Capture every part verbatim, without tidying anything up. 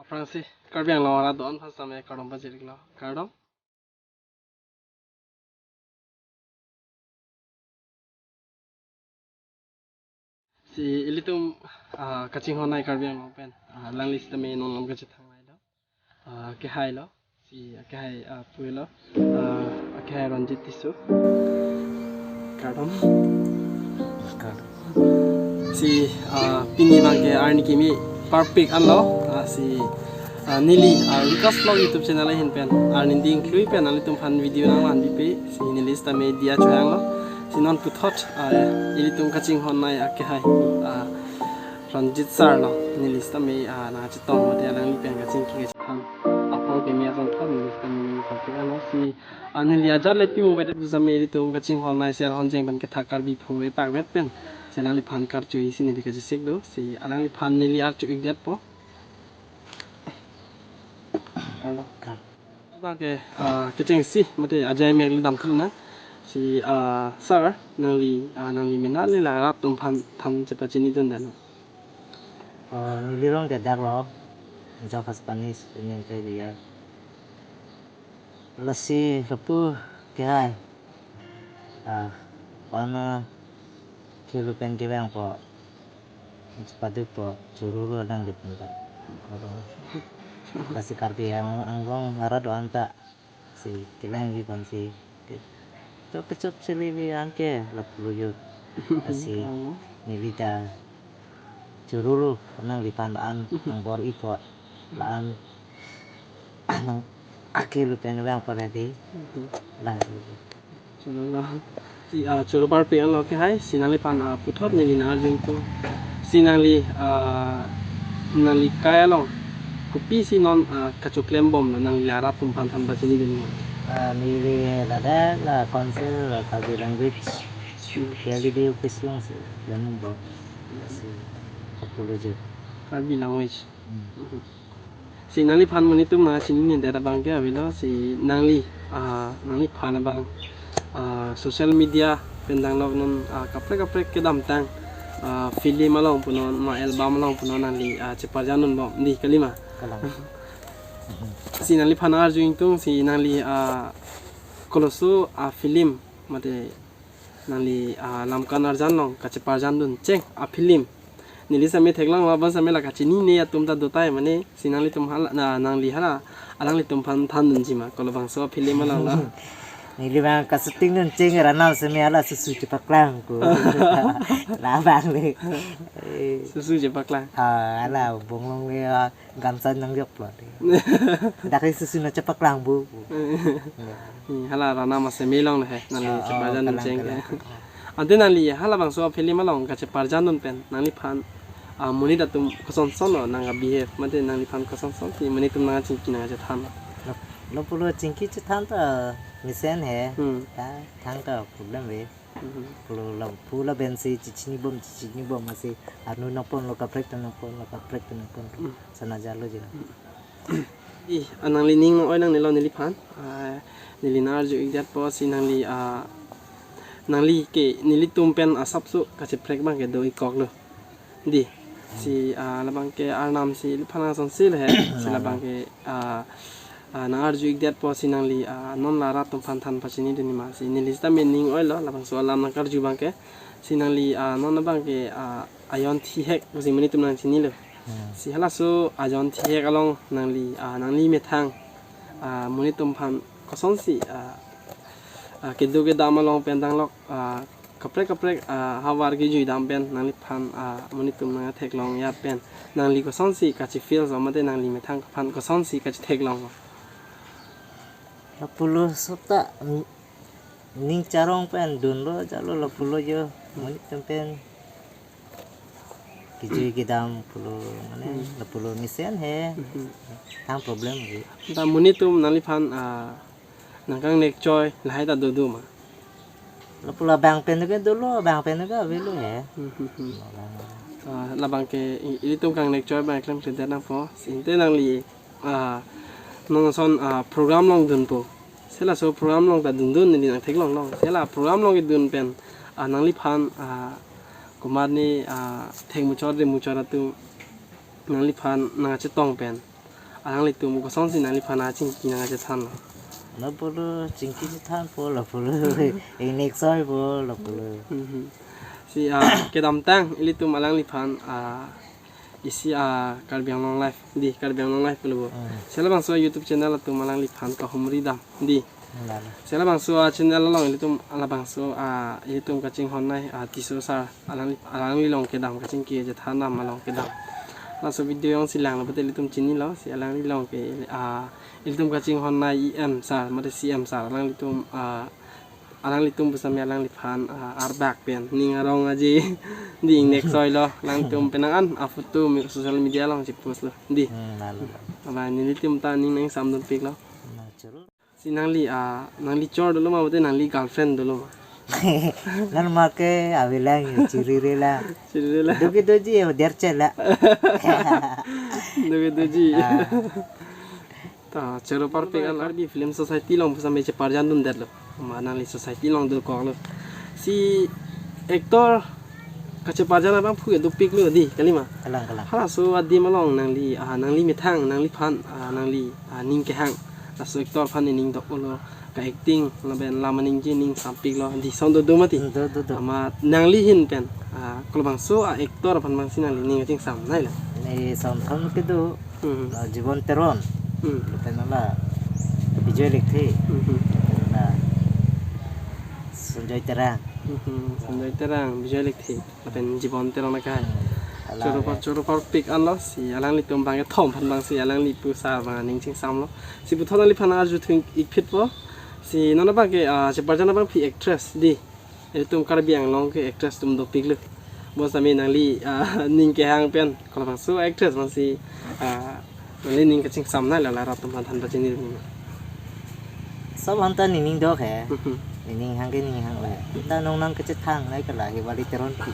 Aphrangsi Karbi Anglong arat do-an aphan sitame kardom pajir-iklo. Kardom. Si ilitum, ah, kachinghon-nei Karbi Anglong pen, ah, alangli sitame non lam kachethang lailo. Ah, akehai lo. Si akehai, ah, pulo. Ah, akehai Ranjit Tisso. Kardom. Kardom. Si, ah, pini abangke arni kimi parpik anlo. Ah, si, ah, neli, ah, Lucas Vlog YouTube channel ahin pen arni ding klui pen nanglitum aphan video nangvanpipe. Si neli sitame diya choyanglo. Si non puthot, ah, ilitum kachinghon-nei akehai, ah, Ranjit sir lo, neli sitame, ah, nangchetong mate alangli pen kachingki kachethan apor kimi asonthot neli sitame nangphan-ik anlo. Si, ah, neli ajat le pimo bete sitame ilitum kachinghon-nei sel honjeng pen kethak Karbi phu epakvet pen si alangliphan karjuji si neli kachesik do. Si alangliphan neli arju-ikdetpo. Abangke, ah, kechengsi mate ajai mek le damthu nang. Si, ah, sir, nangli, ah, nangli mena le la rat atum aphan than chepachinidun dano. Oh, neli rong ke Darlo, Java Spanish, Union Trade Year. Lasi lapu kehai. Ah, wana kelu pen kevangpo. Padukpo, chorolo nang dipun ta. Lasi Karbi Ang-, Anglong arat do-an ta. Si kevangji pen si. To kechok chili anke lapu lo yo. Lasi neli ta chorolo nangliphan an angbor-ipo. La-an akelu pen vangpo tadi. La. Chorolo. Si, ah, choro parpik anlo akehai, si nangliphan, ah, puthot neli nangarju ingtung. Si nangli, ah, nangli kai along kopisi non, ah, kachoklembomlo, nangli la rat atum aphan than pachinidun ma? Ah, neli ladak la council la Karbi language. Hmm. K L D D office alongsi klembom. Si apology. Karbi language. Hmm. Mhm. Si nangliphan monit atum nangchinine det abangke avelo, si nangli, ah, nangliphan abang, ah, social media pen danglok non, ah, kaprek kaprek kedamtang, ah, film along punon, ma album along punon nangli, ah, cheparjandunbom, dei kalima? Kalang. Si nangliphan arju ingtung, si nangli, ah, koloso, ah, film mate nangli, ah, lamkan arjan along kacheparjandun cheng a-film. Neli sitame theklonglo, bang sitame la kachinine atum ta dotai mane, si nanglitum hala, na, nangli hala alanglitum aphan thandunji ma, kolobangso a-film along lo. Neli abang ka-shooting dun cheng ranam sitame hala susu chepaklang ko. Labang le. Eh. Susu chepaklang. Ah, hala bonglong le, ah, gamsa nangjoklo. Dak ke susu nangchepaklang bu. Hmm, hala ranam aseme along he, nangli, oh, oh, cheparjandun cheng. Kalang, kalang, kalang. Ante nangli halabangso film along kacheparjandun pen nangliphan, ah, monit atum kosonson lo nang-behave, mate nangliphan kosonson si monit atum nangchingki nangchethan? Lo, lapulo chingki chethan ta mesen he. Hmm. Ta thang ta problem ave. Mhm. Pulo lapu lapen si chechinibom, chechinibom si anu nangponlo, kaprek ta nangponlo, kaprek ta nangponlo. Hmm. Sana jalo jina. Hmm. Dei, ah, nangli ning nang-oi nangnelo neliphan. Ah, neli nangarju-ikdetpo si nangli, ah, nangli ke nelitum pen asapso kacheprek abangke do-ikkoklo. Dei, si, ah, labangke arnam si neliphan asonsi le he, si labangke, ah, ah, nangarju-ikdetpo si nangli, ah, non la rat atum aphan than pachinidun ma, si neli sitame ning oilo, labangso alam nangkarju abangke, si nangli, ah, non abangke, ah, ajon thihek pusi monit atum nangchinilo. Hmm. Si halaso ajon thihek along nangli, ah, nangli methang, ah, monit atum aphan kosonsi, ah, ah, kedo kedam along pen danglok, ah, kaprek kaprek, ah, havar kejuidam pen nangliphan, ah, monit atum nangtheklong ya pen nangli kosonsi kachefeel so mate nangli methang aphan kosonsi kachetheklong? Lapulo seta, mm, ning charong pen dunlo jalo lapulo jo, monit atum pen kejui kedam pulo mane, hmm, lapulo mesen he. Hmm. Thang problem he. Ta monit atum nangliphan, ah, nangkangnek choi lahai ta dodo ma? Lapulo abang pen ke dolo, abang pen ke avelo he. Hmm, hmm, hmm. Abang. Ah, labangke i-, ilitum kangnek choi abang klemkledet nangpo. Si ante nangli, ah, non ason, ah, program along dunpo. Si laso program along ta dundun neli nangtheklonglong. Si la program along kedun pen, ah, nangliphan, ah, komatne, ah, thekmuchot remuchot atum nangliphan nangchetong pen, Alanglitum kosonsi nangliphan achingki nangkachethanlo? Lapulo, chingki chethanpo lapulo. Ingnek soipo lapulo. Mhm. Si, ah, kedamtang ilitum alangliphan, ah, isi, ah, Karbi Anglong Live, dei, Karbi Anglong Live pulo bo. Hmm. Si labangso YouTube channel atum alangliphan kahumri dam, dei. Lalo. Si labangso, ah, channel along ilitum, ah, labangso, ah, ilitum kachinghon nai, ah, Tisso sir, alangli, alangli along kedam kachingki chethan dam along kedam. Laso video jongsi langlo pute ilitum chinilo, si alangli along ke, ah, ilitum kachinghon nai E M sir, mate C M sir, alanglitum, ah, alanglitum pusitame alangliphan, ah, arbak pen ning arong aje, dei, ingnek soilo, alanglitum penang an a-photo me social media along chepostlo, dei. Hmm, lalo. Aba nelitum ta ning nangsamdunpiklo. Na, choro. Si nangli, ah, nangli chor dolo ma, mate nangli girlfriend dolo ma? Nang make avelang, chirire la. Chirire la. Doke doji, der chela. Doke doji. Ah. Ta, choro parpik an Karbi Film Society along pusitame cheparjandundetlo. Ma nangli society along dokoklo. Si actor kacheparjan abangphu ke dopiklo, dei, kalima. Kalang, kalang. Halaso adim along nangli, ah, nangli methang, nangliphan, ah, nangli, ah, ning kehang. Laso actor aphan nening doklo, ka-acting lapen lam aningje ningsampiklo, dei, lason dodo mati. Hmm, do, do, do. Amat nangli ahin pen, ah, kolabangso a-actor aphan abangsi nangli ning kachingsam nailo? Ne Sonthom kedo, Hmm. ah, Jibon Teron. Hmm. Lapen la Bijoy Lekthe. Hmm. Lapen la Sanjoy Terang. Hmm. Sanjoy Terang, Bijoy Lekthe, lapen Jibon Teron akai. Hmm. Choro par, Alangli. Choro parpik anlo, si alanglitum bang kethom aphan abangsi alangli pu sir abang aning chingsamlo. Si puthot nangliphan arjuthu ikphitpo. Si non abangke, ah, cheparjan abangpi actress, dei. Ilitum Karbi Anglong ke actress atum dopiklo. Bonsitame nangli, ah, ning kehang pen kolabangso actress abangsi, ah, nangli ning kachingsam nailo, la rat atum aphan than pachinidun ma? Laso aphanta nening dok he. Mhm. Nening hang ke ning hang le. Ta nong nang kachethang nai ke la Hewali Teronpi.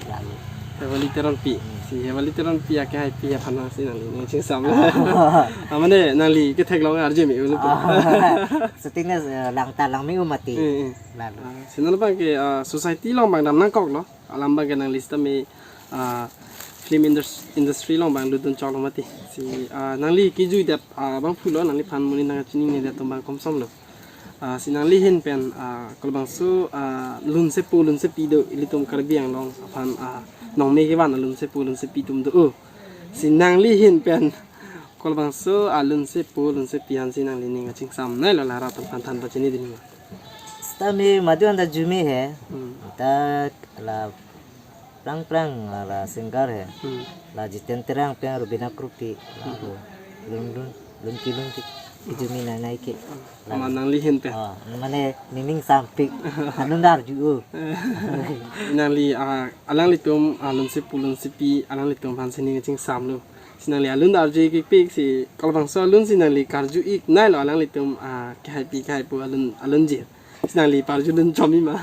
Lalo. Hewali Teronpi. Hmm. Si Hewali Teronpi akehaipi aphan abangsi nangli ning chingsam. Ah. Ah, mane nangli ketheklong arje me-olo. Ah. Shooting na, eh, langta langme-o mati. Eh, eh. Lalo. Ah, si non abangke, ah, society along bang dam nangkoklo. Alam abangke nangli sitame, ah, film indus-, industry along bang lutdun choklo mati. Si, ah, nangli kejui dep, ah, abangphulo, nangliphan monit nangkachininedetlo bang komsomlo. Ah, si nangli ahin pen, ah, kolabangso, ah, lunsepo lunsepi do ilitum Karbi Anglong aphan, ah, nongme kevan alunsepo lunsepi atum do. Oh. Si nangli ahin pen kolabangso, ah, lunsepo lunsepi ansi nangli ning kachingsam nailo, la rat atum aphan than pachinidun ma? Sitame madu anta arjume he. Hmm. Ta la prang prang la, la singer he. Hmm. La Jiten Terang pen Rubina Krupi. La Hmm. lun lun lun ki lun ki, arjume nai nai ke. La. Ma nangli ahin pen. Oh, mane nening sampik. Alun ta arju-o. Nangli, ah, alanglitum, ah, lunsepo lunsepi alanglitum aphansi ning kachingsamlo. Si nangli alun ta arju ikpik si kolabangso alun si nangli karju ik nailo alanglitum, ah, kehaipi kehaipo alun, alunjir. Si nangli parjudun chomi ma?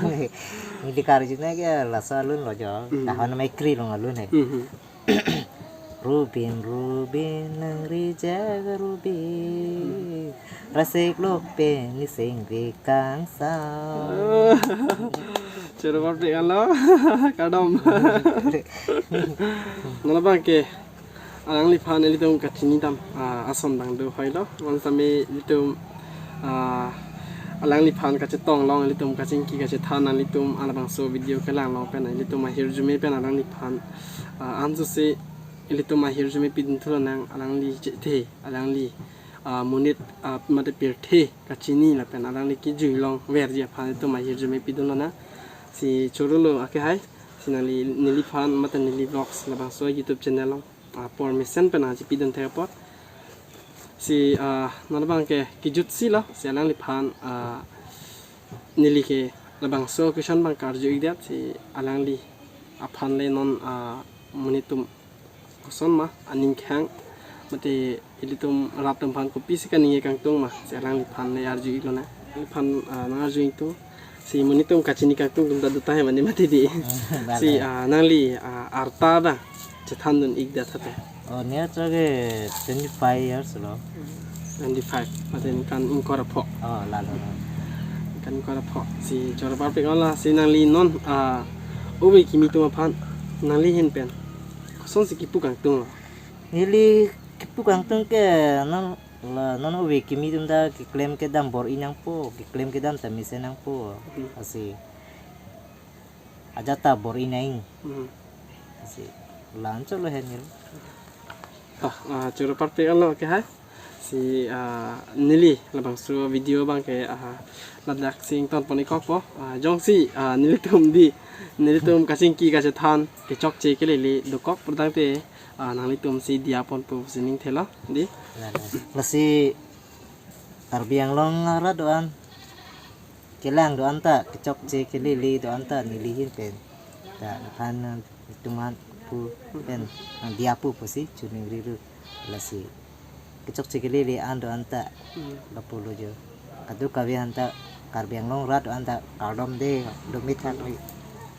Neli karju nai ke laso alunlo jo. Hmm. Tahon Maikri along alun he. Hmm. Rubin, Rubin, nang rijak Rubin. Rasik lok pen nising ri kangsam. Choro parpik anlo. Kardom. Non abangke alangliphan ilitum kachini dam, ah, ason bang do hoilo. Bonsitame ilitum, ah, alangliphan kachetong along ilitum kachingki kachethan, ilitum labangso video kelang along pen ilitum ahirjume pen alangliphan, ah, ansose ilitum ahirjume pidun thu lonang, alangli chethe, alangli, ah, monit, ah, mate pirthe kachini lapen alangli kejui along verji aphan ilitum ahirjume pidun lonang. Si chorolo akehai, si nangli neliphan mate Neli Vlogs labangso YouTube channel along, ah, permission pen nangchipidun thek apot. Si, ah, non abangke kejutsi lo, si alangliphan, ah, neli ke labangso occasion bang karju ikdet, si alangli aphan le non, ah, monit atum koson ma aning kehang, mate ilitum rat atum aphan kopisi kaningje kangtung ma, si alangliphan le arju ik lonang. Alangphan, ah, nang arju ingtung. Si monit atum kachini kangtung atum ta do tahai mane mati dei. Bale. Si, ah, nangli, ah, arta bang chethandun ikdet tahai? Oh, near to ke twenty-five years lo. Twenty-five, mate ningkan ingkoi ra pho. Oh, lalo. Ningkan ingkoi ra pho. Si choro parpik anlo, si nangli non, ah, ove kimi atum aphan nangli ahin pen kosonsi kipu kangtunglo? Neli kep-, Pu kangtung ke non la non ove kimi atum ta keklem kedam bor-i nangpo, keklem kedam ta mesen nangpo. Hmm. Lasi ajat ta bor-i nang. Hmm. Lasi la-an chot lo henil. Ah, ah, choro parpik alo ke hai. Si, ah, neli labangso video abang ke, ah, ladak si ingtonpon-ikokpo. Ah, jongsi, ah, nelitum dei, nelitum kachingki kachethan kechokche kelele dokok pulotangte, ah, nanglitum si diya ponpo pusi ning thelo dei. Lalo. Lasi Karbi Anglong arat do-an, kelang do-an ta, kechokche kelele do-an ta neli ahin pen ta aphan, ah, ituman pu pen, ah, diya pu pusi choningri ru. Lasi kechokche kelele an do-an ta, hmm, lapulo jo. Kadokave aphan ta Karbi Anglong arat do-an ta kardom dei, do mithak ri.